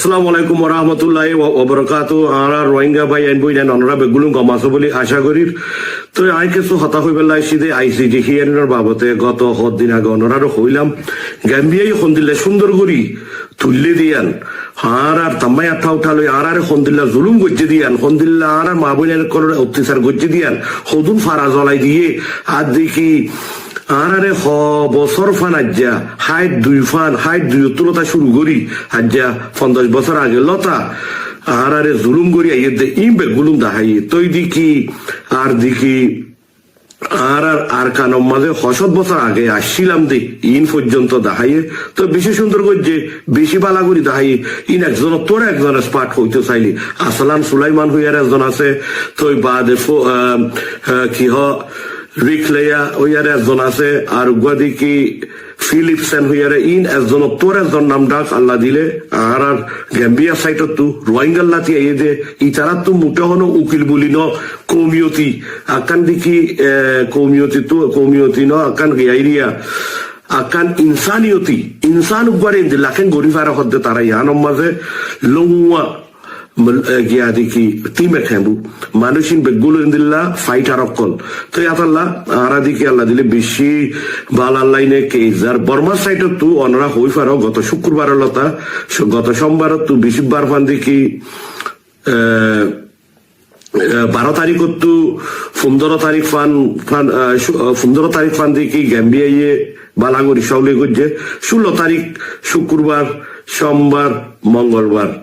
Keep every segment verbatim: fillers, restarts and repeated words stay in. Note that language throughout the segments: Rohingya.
Assalamu alaikum warahmatulláhi wa-, wabarakatuhu. Añára Rohingya bái ain bóin ain onorá beggúlun gom asó bóli acá gorír. Toi añí kessú hotá hoibálla aiccí de I C J hearing or babote. Goto hoddin age onoráre hoilám, Gambiyaye hondilla cúndor gorí tuillé de yián, añárar tammáiya thautha loi añáráre hondilla zulúm goijjé de yián, hondilla añárar maa bóin ain ókkolore ottasar goijjé de yián, hodún fara zolai diyé, ar deki añáráre ho bosór fán aijja, háit dui fán, háit dui ottú lóti cúru gorí, aijja fonzaic bosór age lóti añáráre zulúm gorí aiyér de, iín beggúlun daháiye. Toi deki, ar deki, añárar Arkanor mazé ho cót bosór age aiccílam de, iín foijjonto daháiye. Toi bicí cúndor goijjé, bicí bála gorí daháiye. Iín ekzon ottu ar ekzon expert hoitó sailé. Aslan Sulaiman hoiyaré ekzon asé, toi baade fo-, ah, ah, ki hoó, Rick Leya hoiyaré ekzon asé, ar uggúa deki Philipsen hoiyaré, iín ekzon ottu ar ekzon nam dhak Allah dilé, añárar Gambiya side ottu, Rohingyalla ti aiyé de, itaráttu muté honó ukil buli no, koumiyoti, ekkán deki, eh, koumiyoti tu, koumiyoti no, ekkán giyairia, ekkán insaniyoti, insán uggúare endilla ken gorí fare hoó de tará yiánor mazé lóngua, Mal-, eh, giya deki, team ek hémbu. Manúic ín beggúlun endilla fighter ókkol. Toi yátolla, añára deki Allah dilé bicí bála laine ke izar. Bormar side ottu onorá hoi faro, goto cúkkurbar lóti, co-, goto cómbar ottu bicí bar fán deki, eh, eh, baró tarík ottu fundóro tarík fán, fán, eh, cu-, eh, fundóro tarík fán deki Gambiyaye bála gorí cóule goijjé. Cúllo tarík cúkkurbar, cómbar, mongolbar.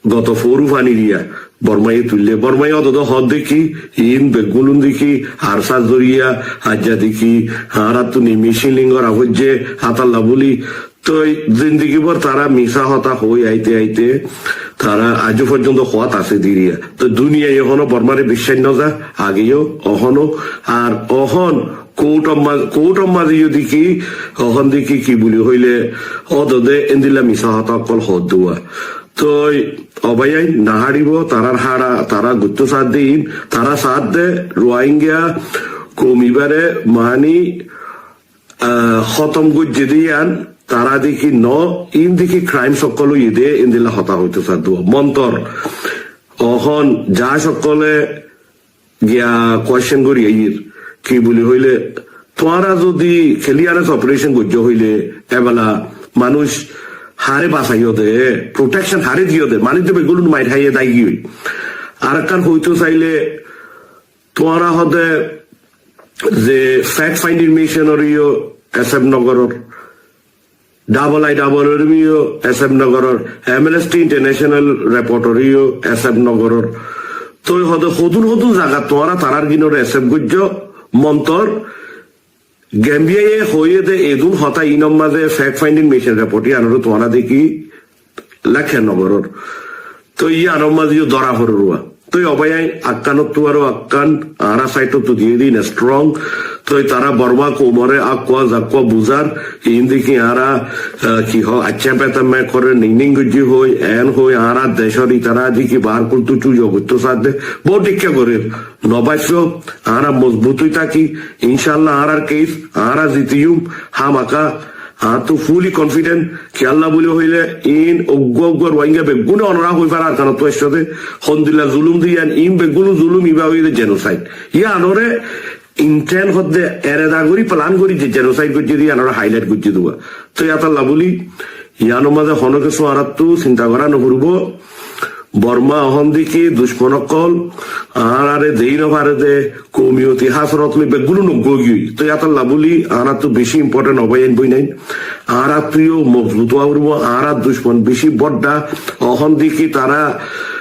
Goto foóru fán eriya Bormaye tuillé. Bormaye ódode hoó de ki, iín beggúlun deki ARSA zoriya, aijja deki añáráttu ni micin lingora foijjé, hátolla bóli. Toi zindigi bór tará misá hotá hoi aite aite, tará aijjó foijjonto hoóat asé diriya. Toi duniyaye ehóno Bormare biccác no za, ageyó, ehóno, ar ehón kourtor ma-, kourtor mazeyó deki, ehón deki ki buli hoilé, ódode endilla misá hotá ókkol hoódde. Toi, o bái ain, no háçibo, tarár háça, tará goittó saádde iín, tará saádde Rohingya koum ibáre mani, ah, hótom goijjé de yián, tará deki no, iín deki crimes ókkol óiye de, endilla hotá hoitó saádde. Montor, ehón judge ókkole giya question gorí aiyér. Ki buli hoilé, tuáñra zodi clearance operation goijjó hoilé, ebela manúic haré basaiyó de, protection haré diyó de, manúic de beggúlun mair háiye dai giyói. Arekkán hoitó sailé, tuáñra hode ze fact finding mission oreyó accept no gorór, Double I double R-iyó accept no gorór, Amnesty International report oreyó accept no gorór. Toi hode hodún hodún zagat tuáñra tarár gínore accept goijjó, montor, Gambiyaye hoiyé de edún hotá inor mazé fact finding mission report iyanore tuáñra deki lekha no gorór. Toi iyanor mazé yó dóra forer uwá. Toi o bái ain, ekkánottu aró ekkán, añára side ottu diyé din strong. Toi tará Borma koumore akkúa zakkúa buzar, iín deki añára, ah, ki hoó, accá beta me kore ning ning goijjí hoi, en hoi, añára decor itará deki bar kultu chujo goittó saádde, bout dikka gorer. No baiccó, añára mozbut ói táki, incállah añárar case, añára zitiyum, hámaka, añáttu fully confident, kiyólla buli hoilé, iín uggúa uggúa Rohingya beggúne onorá hoi faro Arkanottu aiccó de, hondilla zulum de yián, iín beggúlun zulum, ibá óiye de genocide. Yiánore intent hoó de, ereda gorí, plan gorí ze genocide goijjé de yiánore highlight goijjé de uwá. Toi yátolla buli, yiánor mazé honó kessú añáráttu sinta gorá no foribó, Borma ehón deki ducmon ókkol añáráre dei no fare de, koumiyoti hásorot loi beggúlun uggúa ói giyói. Toi yátolla buli añáráttu bicí important o bái ain bóin ain. Añáráttu yó mozbut ówa foribó, añárar ducmon bicí bodda. Ehón deki tará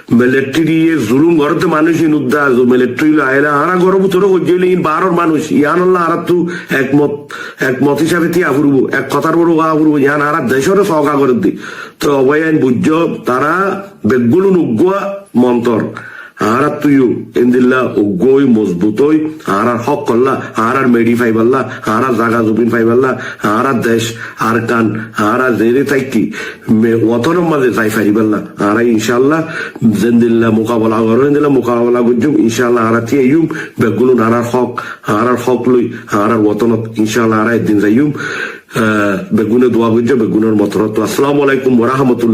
military ye zulum gorér de manúic inudda, zo military loi ailé añára góror bútore goijjé óile iín baáror manúic. Yiánolla añáráttu ekmot, ekmot hísabe tíya foribó, ek hotár uore ówa foribó, yián añárar decóre sóga gorér de. Toi o bái ain buijjó, tará beggúlun uggúa montor. Añáráttu yó endilla uggúa ói mozbut ói, añárar hók olla, añárar meçi faibálla, añárar zaga zobin faibálla, añárar dec Arkan, añára zere táikki, me-, wotonor mazé zai faribálla. Añára incállah zendilla mukabela gorór, endilla mukabela goijjum, incállah añára tíyaiyum, beggúlun añárar hók, añárar hók loi, añárar wotonot, incállah añára eddin zaiyum. Ah, beggúne dua goijjó, beggúnor motorot. Assalamu alaikum wa rahmatullah.